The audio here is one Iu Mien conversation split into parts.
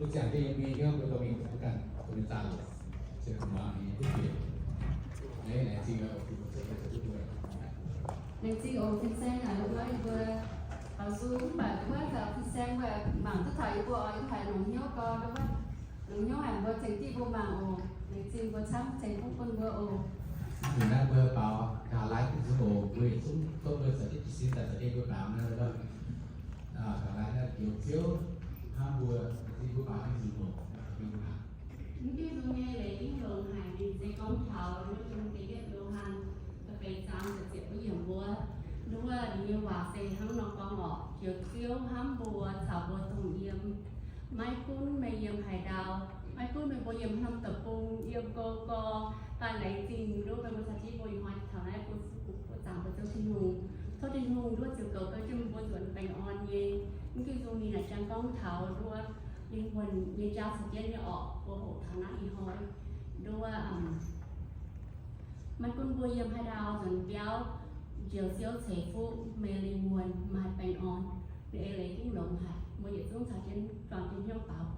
Mbuo ziangh jienv yiem mbuo nyei hnyouv mbuo dorh mingh mv ganh, mbuo zaah, laengz zingh oc fin-saeng aac, wuov mbuo baaux nzung mv baac wuov fin-saeng mbuo mangc duqv taux yie mbuo oix haiz longc hnyouv gorn, longc hnyouv haic mbuo ceng diqv mbuo mangc oc. Laengz zingh mbuo camv ceng fuqv bun mbuo oc. Naaiv mbuo baaux gaax laai duqv nzung oc, mbuo yietc zungv dongh mbuo caux jienv jiez sin daaih caux jienv mbuo baaux naaiv, gaax laai naaiv njoux Ziouv hnamv mbuo, laengz zingh mbuo baaux duqv nzung oc. Mv diuh nzung nyei leiz yiem longx haic, ninh se gorngv taux wuov dongh da'yietv Yo^han da'feix zaang da'ziepc wuov yiemc wuov, wuov ninh nyei waac se hnangv nor gorngv oc. Njoux Ziouv hnamv mbuo caux mbuo dongh yiem. Maiv gunv meih yiem haaix ndau, maiv gunv meih mbuo yiem haaix norm deic-bung, yiem gou gorx, daaih laengz zingh nduov meih mbuo caux jienv mbuo ih hnoi taux naaiv mbuo, mbuo zaangc mbuo Ziouv Tin-Hungh. Tov Tin-Hungh nduov ziouc goux duqv jienv mbuo nzuonx baengh orn nyei. Mv diuh nzung ninh naaic jangx gorngv taux nduov lingh wuonh nyei jauv caux jienv nyei orqc, mbuo hoqc taux naaiv ih hnoi. Nduov, maiv gunv mbuo yiem haaix ndau nzuonx biauv, Njoux Ziouv ceix fuqv meih lingh wuonh maaih baengh orn. Ninh ei leiz ginv longx haic, mbuo yietc zungv caux jienv juangc jienv hnyouv baaux.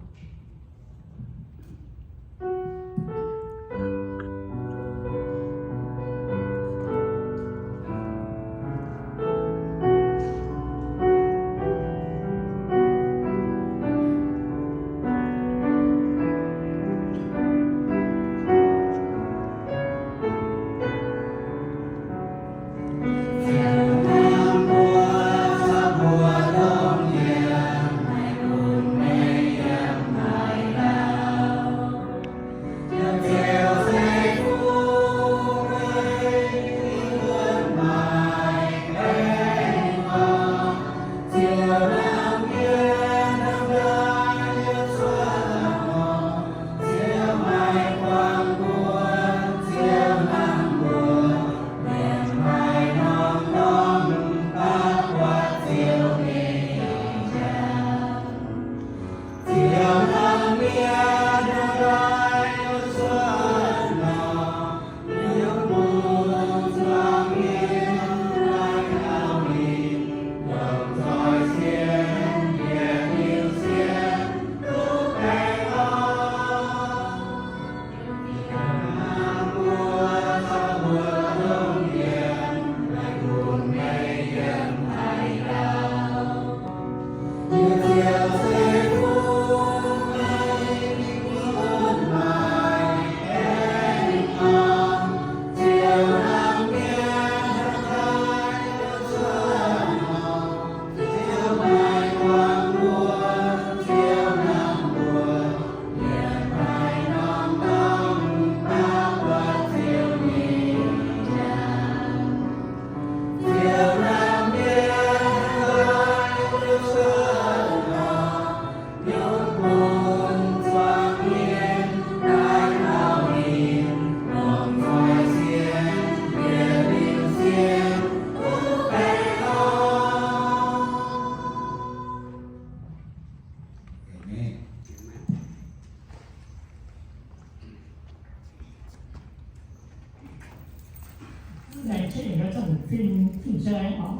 Laengz zingh mbuo zong fin, fin-saeng oc.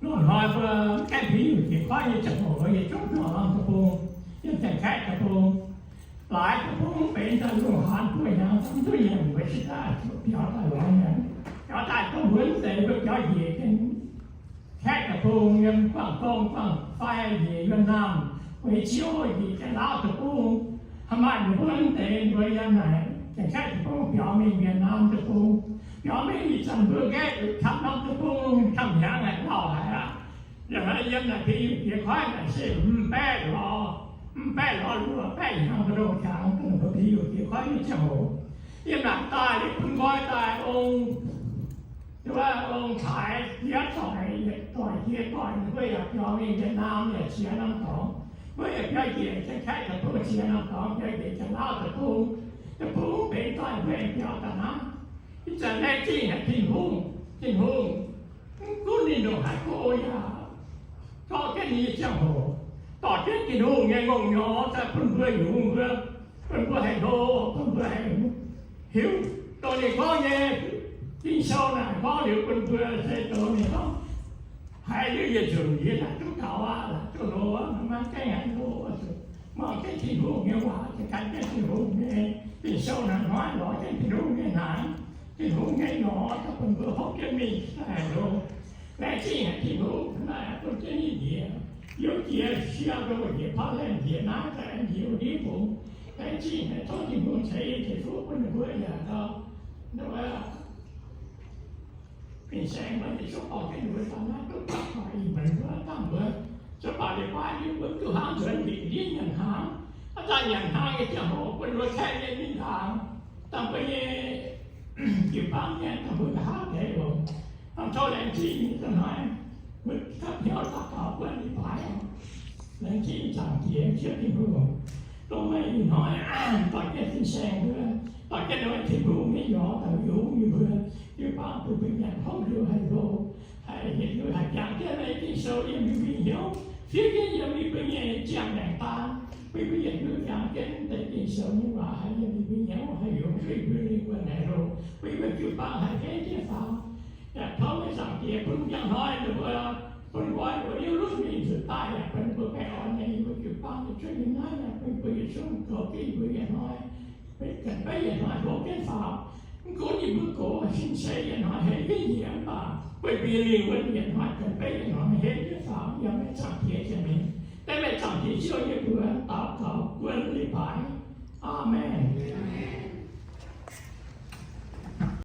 Loz-hnoi mbuo gaengh fingx Yesu Giduc nyei ziangh hoc, yietc zungv zuqc norm deic-bung, yiem Janx-Kaeqv deic-bung. Laaix deic-bung benx daaih lungh haanz buo hnyangx, mv duqv yiem mbuo cingx daaih zuqc biaux daaih lorz mienh. Biaux daaih dongh mbuo mv zeiz mbuo biaux njiec Janx-Kaeqv deic-bung, yiem Guangv Dong, Guangv Fai, njiec Yunh Naamh, Gueix Ziouv, njiec Janx-Laauv deic-bung. Haaix maaih ninh mbuo mv deix mbuo yiem naaic Janx-Kaeqv deic-bung biaux mingh Việt Nam deic-bung, biaux mingh ih zanc mbuo gaeqv camv norm deic-bung, camv hnyangx haic, lauh haic aqv. Yiem naaic, yiem naaic Bieqc Yunh Diex Koiv naaic se mv baeqv lorz, mv baeqv lorz luoqc baeqv hnyangx mbu'ndongx hnyangx, dongh mbuo Bieqc Yunh Diex Koiv nyei ziangh hoc. Yiem naaic daaih liuz bun nqoi daaih ong, wuov ong-taaix jiex doic, yietc doic jiex doic, mbuo yaac biaux mingh Việt Nam yaac ziex norm dorngx. Mbuo yaac biaux njiec Janx-Kaeqv deic-bung ziex norm dorngx, biaux njiec Janx-Laauv deic-bung. Deic-bung mv benx doic, mbuo aengx biaux daaih naaiv. Ih zanc laengz zingh haic Tin-Hungh, Tin-Hungh, mv gunv ninh ndongc haaix go yaac zorqv jienv ninh nyei ziangh hoc, dorh jienv Tin-Hungh nyei ngongh nyorx daaih bun mbuo nyungc mbuo, bun mbuo haih hlo, bun mbuo haih hiuv dongh ninh gorngv nyei Ging-Sou naaic gorngv liuz bun mbuo se dongh ninh gorngv, haiz liuz yietc nzunc yie naaic duqv gaux aqv, duqv hlo aqv, maiv gaengh haiz hlo oc. Mangc jienv Tin-Hungh Tin-Hungh nyei waac, ganh jienv Tin-Hungh nyei Ging-Sou hnangv nor lorz jienv Tin-Hungh nyei hnaangx, Tin-Hungh nyei lorz daaih bun mbuo hopv jienv mingh daaih hlo. Laengz zingh haic Tin-Hungh naaic bun jienv ninh njiec, youh jiex siang ndoh njiec, paav laengh njiec naaiv daaih njiec ndiev bungx. Laengz zingh haic tov Tin-Hungh ceix fuqv bun ninh mbuo yaac gauh Fin-saeng mbuo ninh zungv oix jienv ninh mbuo daaih naaiv duqv baac ih mbuo dangh mbuo, se baac leiz-baaix yie mbuo duqv hnangv nzuonx njiec ndiev nyanc hnaangx, aav daaih nyanc hnaangx nyei ziangh hoc bun mbuo kaeqv nyei mingh ndaangc, dangh mbuo nyei jiu-baang mienh dangh mbuo nqa'haav deix oc. Dangh tov laengz zingh nyei da'hnoi, mbuo gapv hnyouv daux gaux buonv leiz-baaix oc. Laengz zingh Zaangc Diex, Ziouv Tin-Hungh, dongh meih ih hnoi dorh jienv fin-saeng mbuo, dorh jienv meih Tin-Hungh nyei lorz daaih yungz yie mbuo, jiu-baang bun mbuo nyanc hopv liuz haih hlo, haih yietc liuz haih jangx jienv meih Ging-Sou yiem mbuo nyei hnyouv, fiev jienv yiem mbuo nyei ziangh maengc daan, bun mbuo yietc liuz jangx jienv deix Ging-Sou nyei waac haih yiem mbuo nyei hnyouv, haih yungz duqv mbuo nyei lingh wuonh haih hlo, bun mbuo jiu-baang haih henv jienv faaux. Yaac tov meih Zaangc Diex bun njang hnoi ninh mbuo, bun nqoi mbuo yiuh lunv mingh nzuqc daaih yaac bun ninh mbuo baengh orn nyei, yie mbuo jiu-baang nyei cuotv nyei naaiv yaac bun mbuo yietc zungv goux jienv yie mbuo yietc hnoi, bun ganh beiv yietc hnoi hlo jienv faaux. Mv gunv yie mbuo gox sin se yietc hnoi henv jienv njiec mv baac bun mbuo nyei lingh wuonh yietc hnoi ganh beiv yietc hnoi henv jienv faaux. Yiem meih Zaangc Diex jiex mingh, dengv meih Zaangc Diex Ziouv yie mbuo daux gaux buonv leiz-baaix. Aamen.